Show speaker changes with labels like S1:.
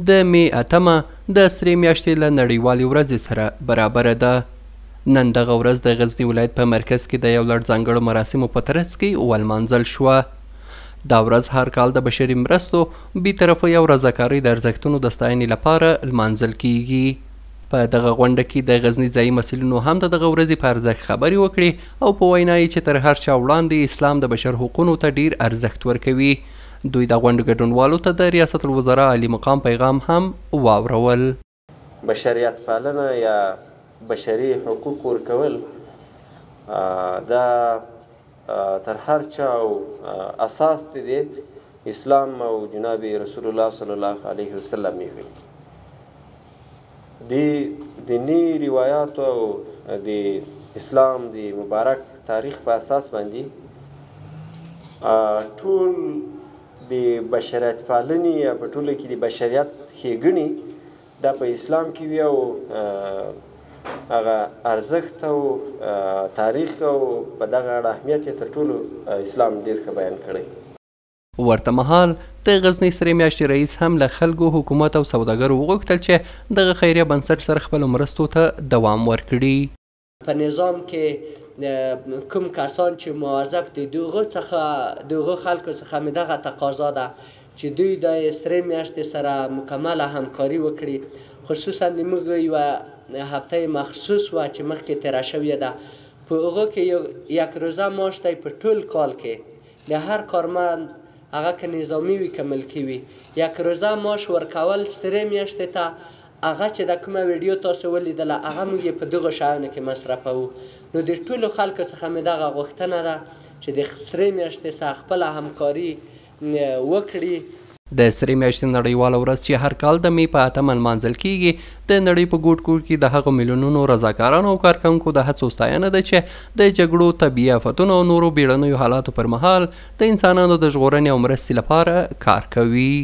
S1: د مې اتمه د سرې میاشتې له نړیوالې ورځې سره برابره ده. نن دغه ورځ د غزني ولایت په مرکز کې د یو لړ ځانګړو مراسمو په ترڅ کې ولمانځل شوه. دا ورځ هر کال د بشري مرستو، بې طرفۍ او رضاکارۍ د ارزښتونو د ستاینې لپاره لمانځل کیږي. په دغه غونډه کې د غزني ځايي مسؤلینو هم د دغه ورځې په ارزښت خبرې وکړې او په وینا یې چې تر هر چا وړاندې اسلام د بشر حقونو ته ډیر ارزښت ورکوي. دوی د غونډو ګډونوالو ته د ریاست الوزراء عالي مقام پیغام هم واورول.
S2: بشریت پالنه یا بشري حقوق ورکول دا تر هر چا او اساس دی اسلام او جناب رسول الله صلی الله علیه وسلم یې وي. د دیني روایاتو او د اسلام د مبارک تاریخ په اساس باندې ټول د بشریت پالنې یا په ټوله کې د بشریت ښېګڼې دا په اسلام کې وي او هغه ارزښت او تاریخ او په دغه اړه اهمیت یې تر ټولو اسلام ډېر ښه بیان کړی.
S1: ورته مهال د غزني سرې میاشتې رئیس هم له خلکو، حکومت او سوداګرو وغوښتل چې دغه خیریه بنسټ سره خپلو مرستو ته دوام ورکړي.
S3: په نظام کې کوم کسان چې موظف دي دغو څخه دغو خلکو څخه مې دغه تقاضا ده چې دوی د سرې میاشتې سره مکمله همکاري وکړي. خصوصا د موږ یوه هفته مخصوص وه چې مخکې تېره شوې ده، په هغو کې یو یک روزه معاش دی په ټول کال کې د هر کارمند، هغه که نظامي وي که ملکي وي، یک روزه معاش ورکول سرې میاشتې ته. هغه چې دا کومه ویډیو تاسو ولیدله هغه موږ یې په دغو شیانو کې مصرفوو. نو د ټولو خلکو څخه مې دغه غوښتنه ده چې د سرې میاشتې سره خپله همکاري وکړي.
S1: د سرې میاشتې نړیواله ورځ چې هر کال د مې په اتمه لمانځل کیږي، د نړۍ په ګوټ ګوټ کې د هغو میلیونونو رضاکارانو او کارکوونکو د هڅو ستاینه ده چې د جګړو، طبیعي افتونو او نورو بیړنیو حالاتو پر مهال د انسانانو د ژغورنې او مرستې لپاره کار کوي.